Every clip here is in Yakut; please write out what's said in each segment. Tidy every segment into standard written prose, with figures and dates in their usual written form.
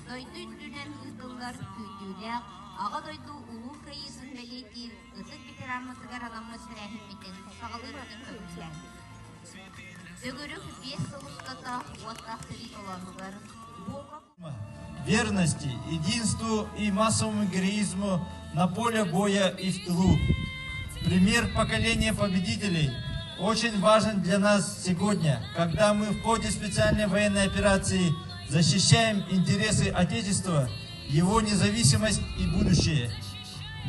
Дойду үрдүнэн ыытыллар күүтүүлээх Аҕа дойду Улуу Кыайыытын бэлиэтиир ытык ветераммытыгар анаммыт тэрээһиммитин саҕалыырбытын көҥүллээҥ. Төгүрүк 5 сыл устата уоттаах сэрии толоонугар Верности, единству и массовому героизму на поле боя и в тылу. Пример поколения победителей очень важен для нас сегодня, когда мы в ходе специальной военной операции защищаем интересы Отечества, его независимость и будущее.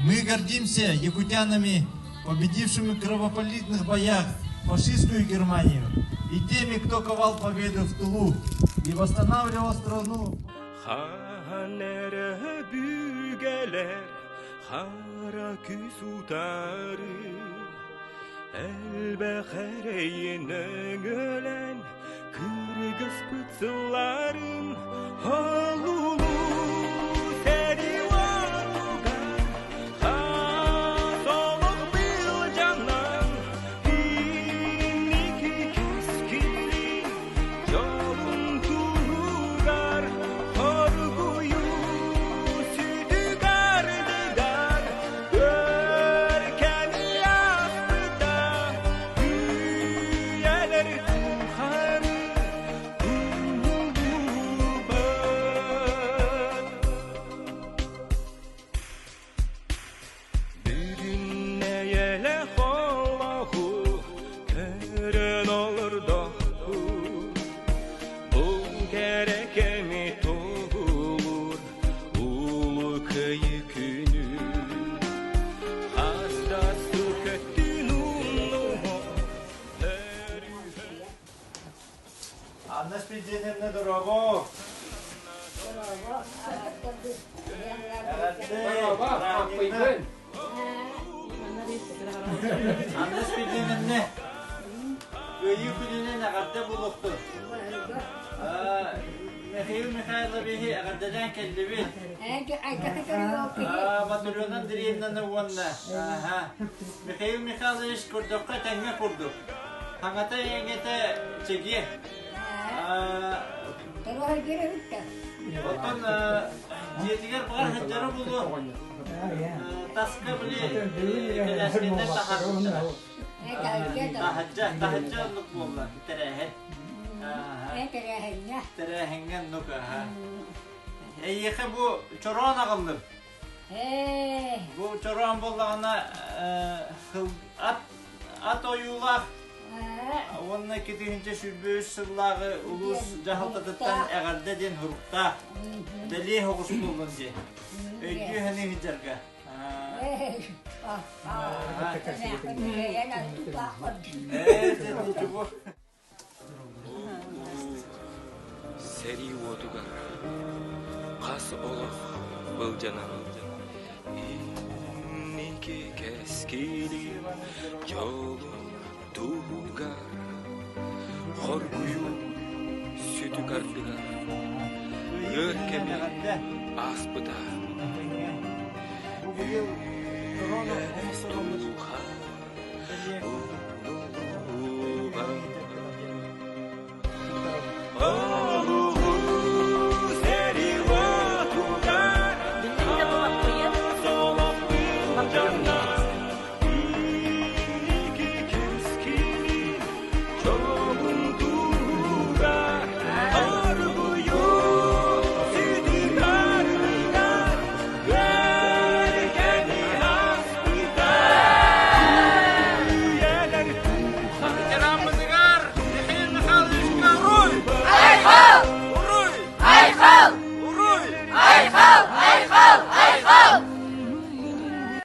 Мы гордимся якутянами, победившими в кровопролитных боях фашистскую Германию, и теми, кто ковал победу в тылу и восстанавливал страну. Хаһан эрэ бүгэлэр хара күүс утары Элбэх эрэйин өҥөлөн кыргыспыт сылларын Олулуу сэрии уотугар хас олох былдьанан инники кэскилин дьолун туһугар хоргуйуу сүтүк ардыгар өр кэми ааспыта үйэлэр тухары умнуллубат. Бүгүн эйэлээх олоҕу көрөн олордохпут. Бу кэрэ кэми туһулуур улуу кыайыы күнү. Хас да сыл көттүн умнуо Анна Спиридоновна, дорообо! Дорообо. Дорообо, аппыйбын. Анна Спиридоновна, Кыайыы күнүнэн эҕэрдэ буолуохтун. Михаил Михайловиһы эҕэрдэлээн кэллибит. Матрена Андреевнаны уонна Михаил Михайлович көрдөххө тэҥҥэ курдук. Хаҥата эҥэтэ чэгиэ. Оттон дьиэтигэр баҕар сылдьара буолуо. Таска били кэлээскэннэр таһаарбыттара. Таһырдьа, таһырдьа оннук буолла тэрээһин. Тэрээһиҥҥэ. Тэрээһиҥҥэ оннук аха. Эйиэхэ бу чороон аҕаллым. Бу чороон буоллаҕына ат ат ойуулаах уонна 2023 сыллааҕы улуус дьаһалтатыттан эҕэрдэ диэн суруктаах бэлиэ оҕус буоллун дии. Өйдүү саныы сылдьарга. Сэрии уотугар хас олох былдьанан инники кэскили дьолун туһугар хоргуйуу сүтүк ардыгар ыар кэми ааспыта Ветеранмызыгар Михаил Михайловичка Руй! Айхал! Уруй! Айхал!